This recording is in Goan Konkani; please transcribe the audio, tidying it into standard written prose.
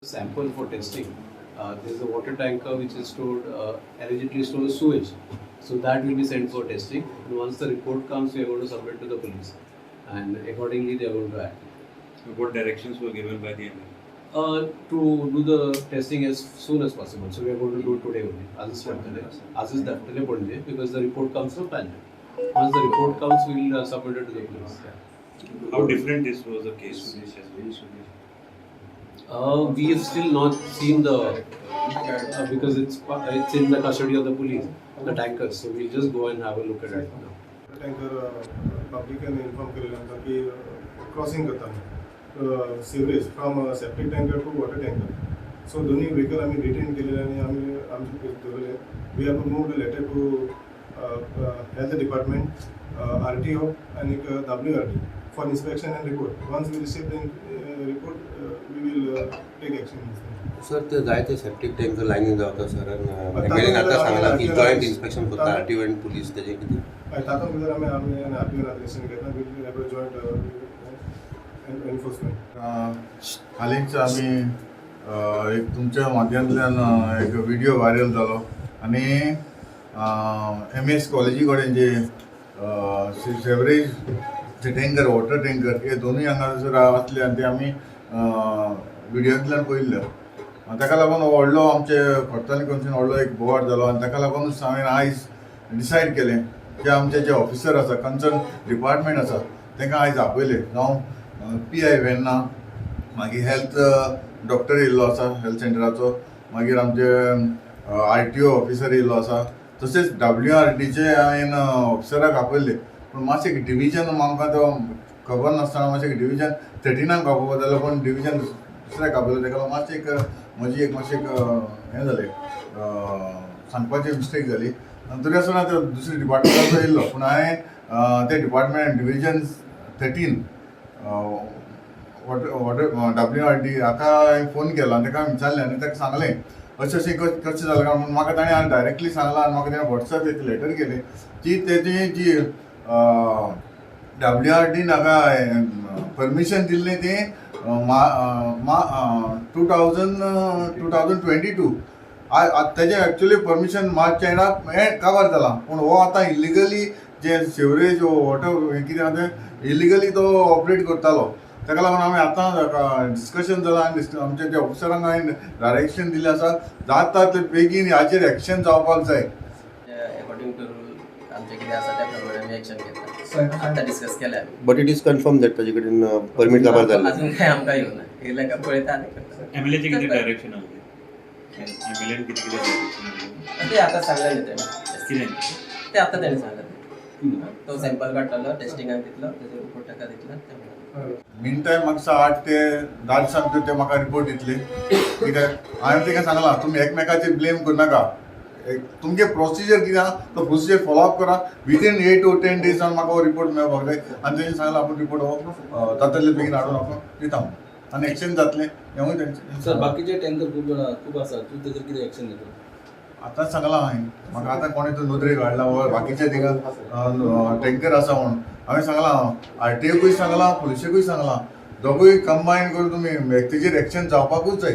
Sample for testing. There is a water tanker which is stored, allegedly stored sewage. So that will be sent for testing. And once the report comes, we are going to submit to the police, and accordingly they are going to act. What directions were given by the MLA? To do the testing as soon as possible. So we are going to do it today only. आजच करतले, आजच धाडटले Panaji, because the report comes from Panjim. Once the report comes, we will submit it to the police. Yeah. How different this was the case? We have still not seen the because it's in the custody of the police, the tankers. So we'll just go and have a look at it now. Tanker पब्लिकान inform केलेलें आमकां की क्रॉसिंग करता sewerage from septic tanker to water tanker. So दोन्ही व्हेकल आमी डिटेन केलेले आनी आमी आमचे दवरले. We have move the letter to health department, RTO आनी WRD for inspection and report. Once we receive the report, we will take action. Sir, ते जायते सेप्टीक टँकर लायनीन जाता सर, एमएलएन आतां सांगलां की जॉयंट इन्स्पेक्शन करता आरटीओ आनी पुलीस, तेजें कितें? हय, तातूंत भितर आमी आमी आनी आरटीओन एक्शन घेता, we'll have a joint enforcement. हालींच आमी एक तुमच्या माध्यमांतल्यान एक व्हिडिओ व्हायरल जालो आनी एम एस कॉलेजी कडेन जे सेवरेज टँकर, वॉटर टँकर हे दोनूय हांगासर आसले आनी ते आमी व्हिडियोंतल्यान पळयल्ले. ताका लागून हो व्हडलो आमचे खडताली कमिशन व्हडलो एक बोवाळ जालो आनी ताका लागूनच हांवें आयज डिसायड केलें की आमचे जे ऑफिसर आसा, कन्सर्न डिपार्टमेंट आसा, तांकां आयज आपयले, जावं पी I Verna, मागीर हेल्थ डॉक्टर येयल्लो आसा हेल्थ सेंटराचो, मागीर आमचे आरटीओ ऑफिसर येयल्लो आसा, तशेंच डब्ल्यू आर डीचे हांवें ऑफिसराक आपयल्ले. पूण मातशें डिविजन आमकां तो खबर नासतना मातशें डिविजन 13नाक आपोवपा जालो, पूण डिविजन दुसऱ्याक आपयलो. ताका लागून मातशें एक म्हजी एक मातशें एक हें जालें, सांगपाची मिस्टेक जाली. तरी आसतना तो दुसरे डिपार्टमेंटाचो येयल्लो, पूण हांवें ते department division 13 water WRD हाका हांवें फोन केलो आनी ताका विचारलें आनी ताका सांगलें अशें अशें कशें जालें काय म्हणून. म्हाका ताणें डायरेक्टली सांगलां आनी म्हाका ताणें वॉट्सॅप एक लेटर केलें की तेजी जी डब्ल्यू आर डीन हाका परमिशन दिल्लें तें मा 2022. तेजें एक्चुली परमिशन मार्च एंडाक हें काबार जालां, पूण हो आतां इलिगली जे सिवरेज वॉटर हें कितें आहा तें इलिगली तो ऑपरेट करतालो. ताका लागून आमी आतां डिस्कशन जालां आनी आमच्या जे ऑफिसरांक हांवें डायरेक्शन दिल्लें आसा, जाता ते बेगीन हाचेर एक्शन जावपाक जाय. अकॉर्डिंग टू रूल आमचें कितें आसा त्या प्रमाणे आमी एक्शन घेता. आतां डिस्कस केल्या आमी. But it is confirm that ताजे कडेन परमीट काबार जाल्लें? अजून काय आमकां येवना, येयल्या काय पळयता आनी करता. एमएलएचे कितें डायरेक्शन आसलें? एमएलएन कितें कितें डायरेक्शन आसलें? ते आतां सांगलें न्ही तेणें. कितें? ते आतां तेणें सांगलें, तो सॅम्पल काडटलो टेस्टिंगाक दितलो, तेजो रिपोर्ट ताका दितलो ते म्हणून. मीन टायम म्हाका 8 ते 10 दिसां भितर ते म्हाका रिपोर्ट दितले. कित्याक हांवें तांकां सांगलां, तुमी एकमेकाचेर ब्लेम करनाका, एक तुमगे प्रोसिजर कितें आहा तो प्रोसिजर फॉलो अप करा. विदीन 8 टू 10 डेजान म्हाका हो रिपोर्ट मेळपाक जाय. आनी तेणें सांगलां, आपूण रिपोर्ट हो जातले बेगीन हाडून आपूण दिता म्हणून आनी एक्शन जातलें हेंवूय तेंचें. सर, बाकीचे टँकर खूब जाणां खूब आसात, तूं तेजेर कितें एक्शन घेतलो? आतांच सांगलां हांवें, म्हाका आतां कोणें तो नदरेक हाडला हो बाकीचे थिंगा टँकर आसा म्हणून. हांवें सांगलां, आरटीओकूय सांगलां, पुलिशेकूय सांगलां, दोगूय कंबायन करून तुमी तेजेर एक्शन जावपाकूच जाय.